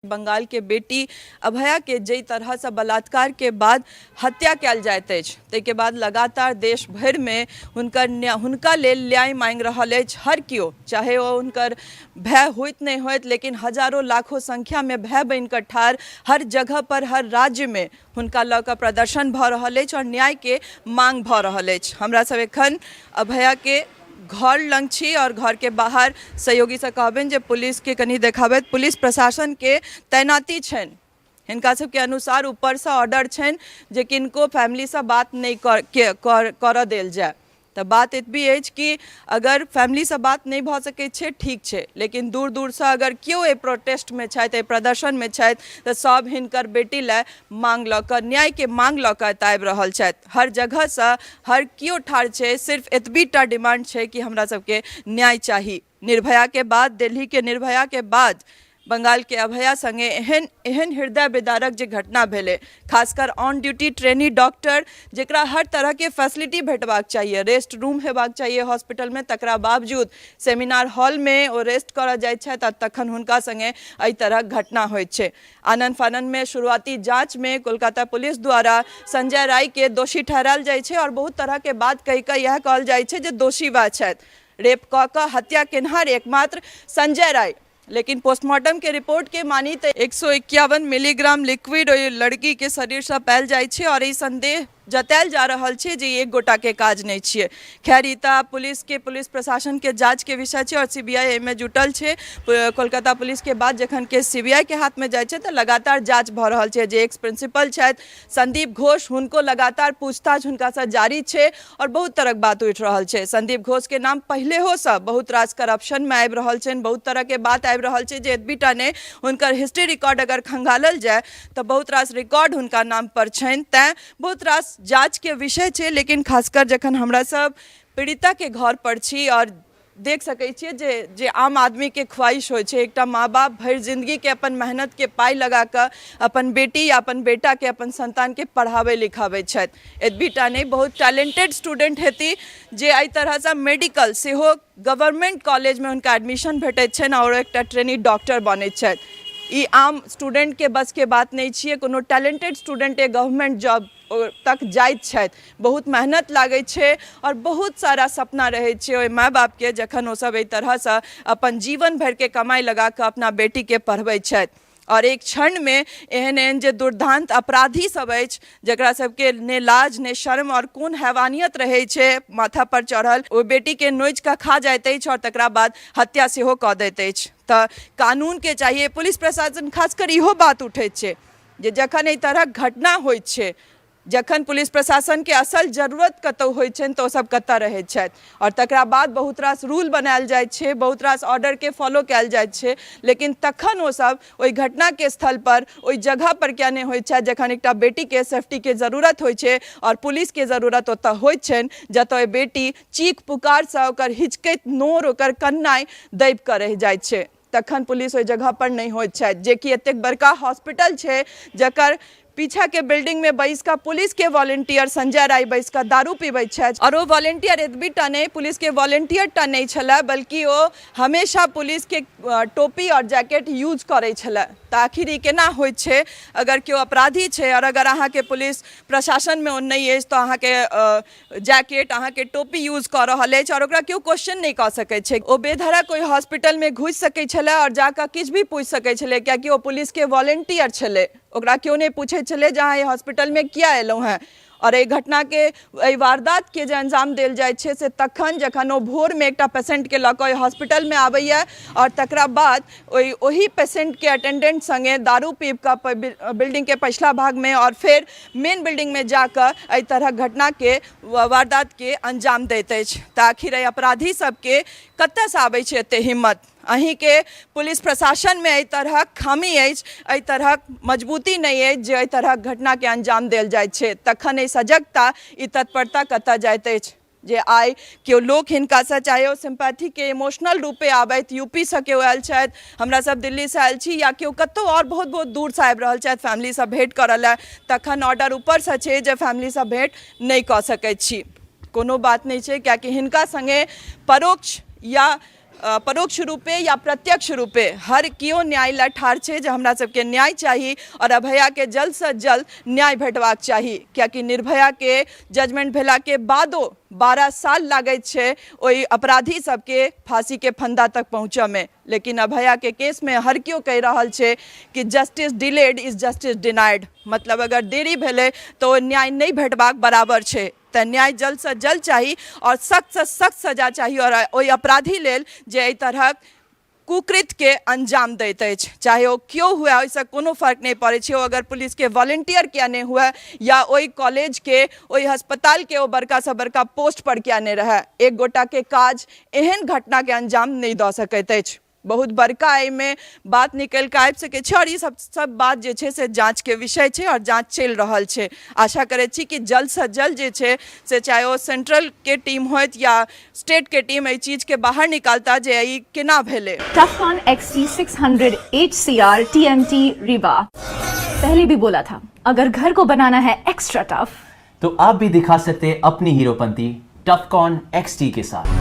बंगाल के बेटी अभया के जाहि तरहसँ बलात्कार के बाद हत्या कयल जाइत अछि, ताहिके बाद लगातार देश भरिमे हुनकर हुनका लेल न्याय मांगि रहल अछि हर केओ, चाहे ओ हुनकर भय होइत नहि होइत, लेकिन हजारों लाखों संख्यामे भय बनिकऽ ठाढ़ हर जगह पर हर राज्यमे हुनका लऽ कऽ प्रदर्शन भऽ रहल अछि आओर न्यायके मांग भऽ रहल अछि। हमरा सब एखन अभयाके घर लग छी आओर घरके बाहर सहयोगीसँ कहबनि जे पुलिसके कनि देखाबथि। पुलिस प्रशासनके तैनाती छनि, हिनका सबके अनुसार ऊपरसँ ऑर्डर छनि जे किनको फैमिलीसँ बात नहि करऽ देल जाय। तऽ बात एतबी अछि कि अगर फैमिलीसँ बात नहि भऽ सकै छै ठीक छै, लेकिन दूर दूरसँ अगर केओ एहि प्रोटेस्टमे छथि, एहि प्रदर्शनमे छथि, तऽ सब हिनकर बेटी लए मांग लऽ कऽ, न्यायके मांग लऽ कऽ एतऽ आबि रहल छथि। हर जगहसँ हर केओ ठाढ़ छै, सिर्फ एतबी टा डिमांड छै कि हमरा सबके न्याय चाही। निर्भयाके बाद, दिल्लीके निर्भयाके बाद बंगालके अभया संगे एहन एहन हृदय विदारक जे घटना भेलै, खासकर ऑन ड्यूटी ट्रेनी डॉक्टर जकरा हर तरहके फैसिलिटी भेटबाक चाहिए, रेस्ट रूम हेबाक चाहिए हॉस्पिटलमे, तकरा बावजूद सेमिनार हॉलमे ओ रेस्ट करऽ जाइ छथि आ तखन हुनका संगे एहि तरहक घटना होइत छै। आनन फाननमे शुरुआती जाँचमे कोलकाता पुलिस द्वारा संजय रायके दोषी ठहरायल जाइ छै आओर बहुत तरहके बात कहि कऽ इएह कहल जाइ छै जे दोषी वएह छथि, रेप कऽ कऽ हत्या केनहार एकमात्र संजय राय। लेकिन पोस्टमार्टम के रिपोर्ट के मानी तऽ 151 मिलीग्राम लिक्विड ओहि लड़की के शरीरसँ पायल जाइ छै आओर ई संदेह जतायल जा रहल छै जे एक गोटा के काज नहि छियै। खैर, ई तऽ पुलिस के, पुलिस प्रशासन के जांच के विषय छै आओर सीबीआई एहिमे जुटल छै। कोलकाता पुलिस के बाद जखन केस सीबीआई के हाथ में जाइ छै तऽ लगातार जांच भऽ रहल छै। जे एक्स प्रिंसिपल छथि संदीप घोष, हुनको लगातार पूछताछ हुनकासँ जारी छै आओर बहुत तरहक बात उठि रहल छै। संदीप घोषके नाम पहिलेहोसँ बहुत रास करप्शनमे आबि रहल छनि, बहुत तरहके बात आबि रहल छै जे एतबी टा नहि, हुनकर हिस्ट्री रिकॉर्ड अगर खंगालल जाय तऽ बहुत रास रिकॉर्ड हुनका नाम पर छनि, तैँ बहुत रास जाँचके विषय छै। लेकिन खासकर जखन हमरा सब पीड़िताके घर पर छी आओर देख सकै छियै जे जे आम आदमीके ख्वाहिश होइ छै, एकटा माँ बाप भरि जिन्दगीके अपन मेहनतके पाइ लगा कऽ अपन बेटी या अपन बेटाके, अपन संतानके पढ़ाबै लिखाबै छथि। एतबी टा नहि, बहुत टैलेंटेड स्टूडेंट हेती जे एहि तरहसँ मेडिकल सेहो गवर्नमेंट कॉलेजमे हुनका एडमिशन भेटैत छनि आओर एकटा ट्रेनी डॉक्टर बनैत छथि। ई आम स्टूडेंटके बसके बात नहि छियै, कोनो टैलेंटेड स्टूडेंट गवर्नमेंट जॉब तक जाइत छथि, बहुत मेहनत लागै छै आओर बहुत सारा सपना रहै छै ओहि माय बापके जखन ओसभ एहि तरहसँ अपन जीवन भरिके कमाइ लगा कऽ अपना बेटीके पढ़बै छथि। आओर एक क्षणमे एहन एहन जे दुर्दान्त अपराधी सब अछि जकरा सबके ने लाज ने शर्म आओर कोन हैवानियत रहै छै माथापर चढ़ल, ओहि बेटीके नोचि कऽ खा जाइत अछि आओर तकरा बाद हत्या सेहो कऽ दैत अछि। तऽ कानूनके चाहिए, पुलिस प्रशासन खासकर इहो बात उठैत छै जे जखन एहि तरहक घटना होइत छै, जखन पुलिस प्रशासनके असल जरूरत कतहु होइत छनि तऽ ओसभ कतऽ रहैत छथि? आओर तकरा बाद बहुत रास रूल बनायल जाइत छै, बहुत रास ऑर्डरके फॉलो कयल जाइत छै, लेकिन तखन ओसभ ओहि घटनाके स्थलपर, ओहि जगहपर किया नहि होइत छथि जखन एकटा बेटीके सेफ्टीके जरूरत होइत छै आओर पुलिसके जरूरत ओतऽ होइत छनि, जतऽ ओहि बेटी चीख पुकारसँ ओकर हिचकैत नोर, ओकर कननाइ दबि कऽ रहि जाइत छै, तखन पुलिस ओहि जगह पर नहि होइत छथि? जेकि एतेक बड़का हॉस्पिटल छै जकर पीछाके बिल्डिंगमे बैस कऽ पुलिसके वॉलेंटियर संजय राय बैस कऽ दारू पीबैत छथि। आओर ओ वॉलेंटियर एतबी टा नहि, पुलिसके वॉलेंटियर टा नहि छलै, बल्कि ओ हमेशा पुलिसके टोपी आओर जैकेट यूज करै छलै। तऽ आखिर ई केना होइत छै? अगर केओ अपराधी छै आओर अगर अहाँके पुलिस प्रशासनमे ओ नहि अछि तऽ अहाँके जैकेट, अहाँके टोपी यूज कऽ रहल अछि आओर ओकरा केओ क्वेश्चन नहि कऽ सकै छै। ओ बेधड़क ओहि हॉस्पिटलमे घुसि सकै छलै आओर जाकऽ किछु भी पूछि सकै छलै, कियाकि ओ पुलिसके वॉलेंटियर छलै। ओकरा केओ नहि पूछै छलै जे अहाँ एहि हॉस्पिटलमे किया एलहुँ हेँ। आओर एहि घटनाके, एहि वारदातके जे अंजाम देल जाइ छै से तखन जखन ओ भोरमे एकटा पेशेंटके लऽ कऽ ओहि हॉस्पिटलमे आबैए आओर तकरा बाद ओहि पेशेंटके अटेंडेंट सङ्गे दारू पीब कऽ बिल्डिंगके पछिला भागमे आओर फेर मेन बिल्डिंगमे जाकऽ एहि तरहक घटनाके, वारदातके अंजाम दैत अछि। तऽ आखिर एहि अपराधी सबके कतऽसँ आबै छै एते हिम्मत? अहीँके पुलिस प्रशासनमे एहि तरहक खामी अछि, एहि तरहक मजबूती नहि अछि जे एहि तरहक घटनाके अंजाम देल जाइत छै। तखन एहि सजगता, ई तत्परता कतऽ जाइत अछि जे आइ केओ लोक हिनकासँ, चाहे ओ सिम्पैथीके इमोशनल रूपे आबथि, यूपीसँ केओ आयल छथि, हमरा सब दिल्लीसँ आयल छी, या केओ कतहु आओर बहुत बहुत दूरसँ आबि रहल छथि फैमिलीसँ भेँट करऽ लए, तखन ऑर्डर ऊपरसँ छै जे फैमिलीसँ भेँट नहि कऽ सकै छी। कोनो बात नहि छै, कियाकि हिनका सङ्गे परोक्ष या परोक्ष रूपे या प्रत्यक्ष रूपे हर केओ न्याय लए ठाढ़ छै जे हमरा सबके न्याय चाही आओर अभयाके जल्दसँ जल्द न्याय भेटबाक चाही, कियाकि निर्भयाके जजमेंट भेलाके बादो 12 साल लागैत छै ओहि अपराधी सबके फांसीके फंदा तक पहुँचऽमे, लेकिन अभयाके केसमे हर केओ कहि रहल छै कि justice delayed is justice denied, मतलब अगर देरी भेलै तऽ ओ न्याय नहि भेटबाक बराबर छै। तऽ न्याय जल्दसँ जल्द चाही आओर सख्तसँ सख्त सजा चाही आओर ओहि अपराधी लेल जे एहि तरहक कुकृत्यके अंजाम दैत अछि, चाहे ओ केओ हुए, ओहिसँ कोनो फर्क नहि पड़ै छै। ओ अगर पुलिसके वॉलेंटियर किया नहि हुए या ओहि कॉलेजके, ओहि अस्पतालके ओ बड़कासँ बड़का पोस्ट पर किया नहि रहए, एक गोटाके काज एहन घटनाके अंजाम नहि दऽ सकैत अछि। बहुत बड़का एहिमे बात निकलि कऽ आबि सकै छै आओर ई सब सब बात जे छै से जाँचके विषय छै आओर जाँच चलि रहल छै। आशा करै छी कि जल्दसँ जल्द जे छै से चाहे ओ सेंट्रलके टीम होथि या स्टेटके टीम एहि चीजके बाहर निकालता जे ई केना भेलै। Tufcon XT600 HCR TMT Rewa। पहले भी बोला था, अगर घर को बनाना है एक्स्ट्रा टफ तो आप भी दिखा सकते हैं अपनी हीरोपंती टफकॉन XT के साथ।